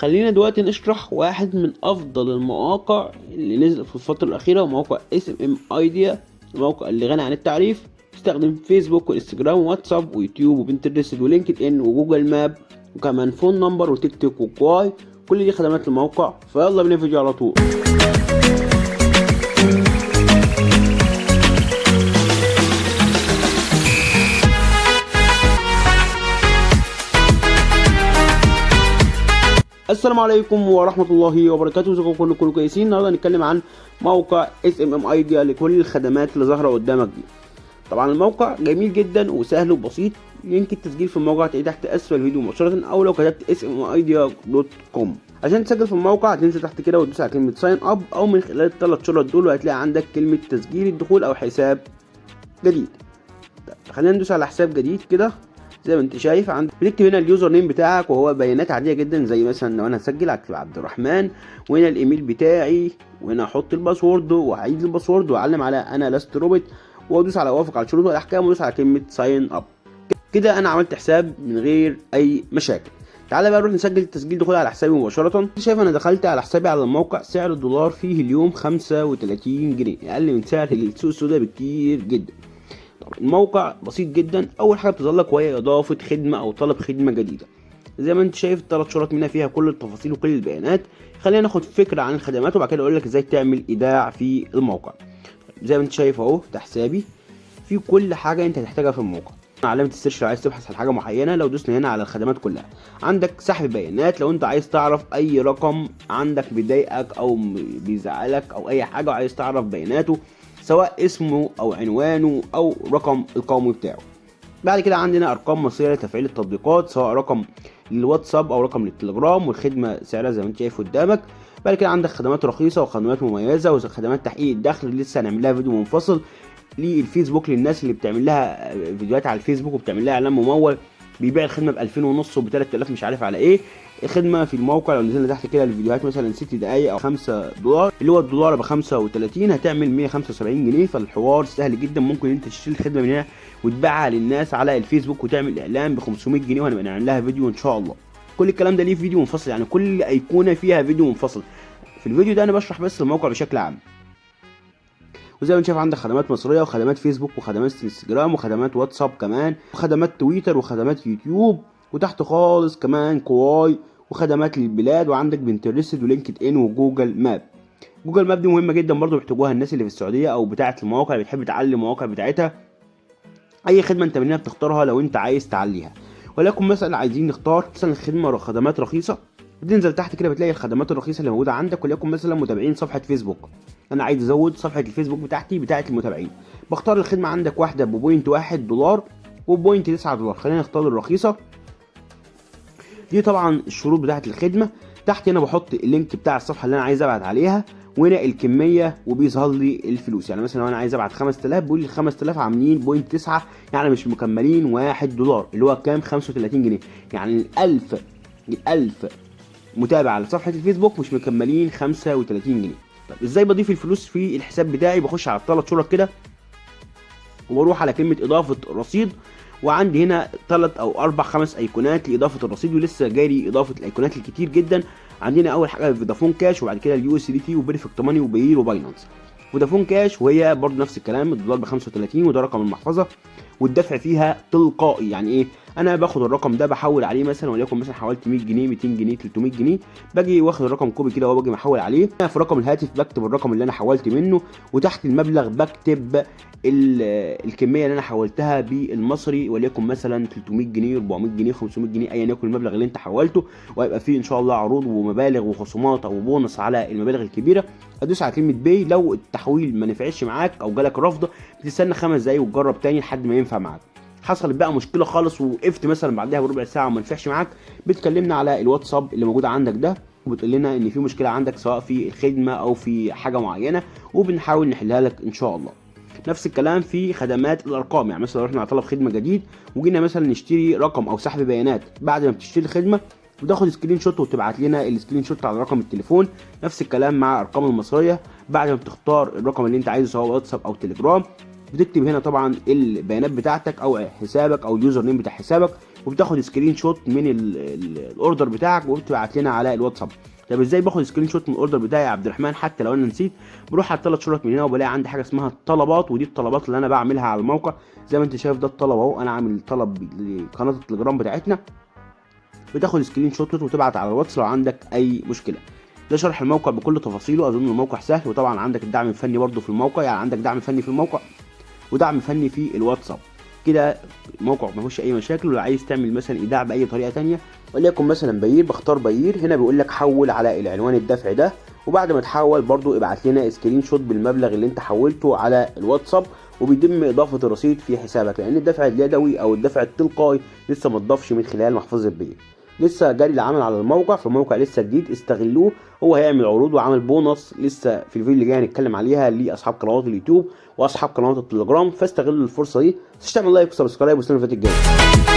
خلينا دلوقتي نشرح واحد من افضل المواقع اللي نزل في الفترة الاخيرة، موقع SMM Idea، الموقع اللي غني عن التعريف. استخدم فيسبوك وانستجرام وواتساب ويوتيوب وبنترست ولينكد ان وجوجل ماب وكمان phone number وتيك توك وكواي، كل دي خدمات الموقع. فيلا بينا فيديو على طول. السلام عليكم ورحمة الله وبركاته، ازيكم كلكم كويسين. النهارده هنتكلم عن موقع SMM Idea لكل الخدمات اللي ظاهره قدامك دي. طبعا الموقع جميل جدا وسهل وبسيط. link التسجيل في الموقع هتلاقيه تحت اسفل الفيديو مباشرة، او لو كتبت smmidea.com. عشان تسجل في الموقع هتنزل تحت كده وتدوس على كلمة sign up، او من خلال الثلاث شرط دول وهتلاقي عندك كلمة تسجيل الدخول او حساب جديد. طيب خلينا ندوس على حساب جديد كده. زي ما انت شايف عندك بتكتب هنا ال username بتاعك، وهو بيانات عادية جدا، زي مثلا لو انا هسجل هكتب عبد الرحمن، وهنا الايميل بتاعي، وهنا احط ال password واعيد ال password واعلم على انا لست روبوت، وادوس على وافق على الشروط والاحكام، وادوس على كلمة sign up. كده انا عملت حساب من غير اي مشاكل. تعالى بقى نروح نسجل تسجيل دخول على حسابي مباشرة. شايف انا دخلت على حسابي على الموقع، سعر الدولار فيه اليوم 35 جنيه، اقل من سعر السوق السوداء بكتير جدا. طبعا الموقع بسيط جدا. اول حاجة بتظهر لك وهي اضافه خدمة او طلب خدمة جديدة. زي ما انت شايف الثلاث شرط منها فيها كل التفاصيل وكل البيانات. خلينا ناخد فكرة عن الخدمات وبعد كده اقول لك ازاي تعمل ايداع في الموقع. زي ما انت شايف اهو ده حسابي، في كل حاجة انت هتحتاجها في الموقع. علامة ال search لو عايز تبحث عن حاجة معينة. لو دوسنا هنا على الخدمات كلها، عندك سحب بيانات لو انت عايز تعرف اي رقم عندك بيضايقك او بيزعلك او اي حاجة وعايز تعرف بياناته، سواء اسمه او عنوانه او رقم القومي بتاعه. بعد كده عندنا ارقام مصرية لتفعيل التطبيقات، سواء رقم للواتساب او رقم للتليجرام، والخدمة سعرها زي ما انت شايف قدامك. بعد كده عندك خدمات رخيصة وخدمات مميزة وخدمات تحقيق الدخل، لسه هنعمل لها فيديو منفصل للفيسبوك للناس اللي بتعمل لها فيديوهات على الفيسبوك وبتعمل لها اعلان ممول، بيبيع الخدمة ب 2000 ونص وب 3000 مش عارف على ايه. الخدمة في الموقع لو نزلنا تحت كده الفيديوهات مثلا 6 دقائق او 5 دولار، اللي هو الدولار ب 35 هتعمل 175 جنيه. فالحوار سهل جدا، ممكن انت تشتري الخدمة من هنا وتبيعها للناس على الفيسبوك وتعمل اعلان ب 500 جنيه، وهنبقى نعمل لها فيديو ان شاء الله. كل الكلام ده ليه فيديو منفصل، يعني كل ايقونة فيها فيديو منفصل. في الفيديو ده انا بشرح بس الموقع بشكل عام. وزي ما انت شايف عندك خدمات مصرية وخدمات فيسبوك وخدمات انستجرام وخدمات واتساب كمان وخدمات تويتر وخدمات يوتيوب، وتحت خالص كمان كواي وخدمات للبلاد، وعندك بنترست ولينكد ان وجوجل ماب. جوجل ماب دي مهمة جدا برضو، بيحتاجوها الناس اللي في السعودية او بتاعه المواقع اللي بتحب تعلي المواقع بتاعتها. اي خدمة انت منها بتختارها لو انت عايز تعليها. ولكن مثلا عايزين نختار مثلا خدمة خدمات رخيصة، بتنزل تحت كده بتلاقي الخدمات الرخيصة اللي موجودة عندك. وليكن مثلا متابعين صفحة فيسبوك، انا عايز ازود صفحة الفيسبوك بتاعتي بتاعه المتابعين، بختار الخدمة. عندك واحدة ب 0.1 دولار و 0.9 دولار، خلينا نختار الرخيصة دي. طبعا الشروط بتاعه الخدمة تحت هنا، بحط ال link بتاع الصفحة اللي انا عايز ابعت عليها، وهنا الكمية، وبيظهر لي الفلوس. يعني مثلا لو انا عايز ابعت 5000، بيقول لي 5000 عاملين 0.9، يعني مش مكملين 1 دولار اللي هو كام؟ 35 جنيه. يعني ال1000 متابع على صفحة الفيسبوك مش مكملين 35 جنيه. طب ازاي بضيف الفلوس في الحساب بتاعي؟ بخش على الثلاث شرط كده وبروح على كلمة اضافه رصيد، وعندي هنا ثلاث او اربع خمس ايقونات لاضافة الرصيد، ولسه جاري اضافه الايقونات الكتير جدا. عندنا اول حاجة فودافون كاش، وبعد كده ال USDT و Perfect Money و Payeer وباينانس. فودافون كاش وهي برضه نفس الكلام، الدولار ب 35، وده رقم المحفظة، والدفع فيها تلقائي. يعني ايه؟ انا باخد الرقم ده بحول عليه مثلا، وليكن مثلا حولت 100 جنيه، 200 جنيه، 300 جنيه، باجي واخد الرقم copy كده وباجي محول عليه. في رقم الهاتف بكتب الرقم اللي انا حولت منه، وتحت المبلغ بكتب الكمية اللي انا حولتها بالمصري، وليكن مثلا 300 جنيه، 400 جنيه، 500 جنيه، ايا يكن المبلغ اللي انت حولته. وهيبقى فيه ان شاء الله عروض ومبالغ وخصومات او بونص على المبالغ الكبيرة. ادوس على كلمة pay. لو التحويل ما نفعش معاك او جالك رفض، بتستنى 5 دقايق وتجرب تاني لحد ما ينفع معاك. حصلت بقى مشكلة خالص ووقفت مثلا بعدها بربع ساعة وما نفعش معاك، بتكلمنا على الواتساب اللي موجود عندك ده وبتقول لنا ان في مشكلة عندك سواء في الخدمة او في حاجة معينه، وبنحاول نحلها لك ان شاء الله. نفس الكلام في خدمات الارقام، يعني مثلا لو رحنا على طلب خدمة جديد وجينا مثلا نشتري رقم او سحب بيانات، بعد ما بتشتري الخدمة وتاخد screenshot وتبعت لنا ال screenshot على رقم التليفون. نفس الكلام مع ارقام المصريه، بعد ما بتختار الرقم اللي انت عايزه سواء واتساب او تليجرام، بتكتب هنا طبعا البيانات بتاعتك او حسابك او ال username بتاع حسابك، وبتاخد screenshot من ال order بتاعك وبتبعت لنا على الواتساب. طب ازاي باخد screenshot من ال order بتاعي يا عبد الرحمن حتى لو انا نسيت؟ بروح على الثلاث شرط من هنا وبلاقي عندي حاجة اسمها الطلبات، ودي الطلبات اللي انا بعملها على الموقع. زي ما انت شايف ده الطلب اهو، انا عامل طلب لقناه التليجرام بتاعتنا. بتاخد screenshot وتبعت على الواتس لو عندك اي مشكلة. ده شرح الموقع بكل تفاصيله، اظن الموقع سهل. وطبعا عندك الدعم الفني برده في الموقع، يعني عندك دعم فني في الموقع ودعم فني في الواتساب. كده الموقع ما فيهوش اي مشاكل. ولو عايز تعمل مثلا ايداع باي طريقه تانية، وليكن مثلا Payeer، بختار Payeer، هنا بيقول لك حول على العنوان الدفع ده، وبعد ما تحول برضو ابعت لنا screenshot بالمبلغ اللي انت حولته على الواتساب، وبيتم اضافه الرصيد في حسابك، لان الدفع اليدوي او الدفع التلقائي لسه ما اتضافش من خلال محفظة Payeer. لسه جاري العمل على الموقع، فالموقع لسه جديد، استغلوه. هو هيعمل عروض وعمل بونص لسه في الفيديو اللي جاي هنتكلم عليها لاصحاب قنوات اليوتيوب واصحاب قنوات التليجرام، فاستغلوا الفرصة دي. تعمل like و subscribe واستنوا الفيديو الجاي.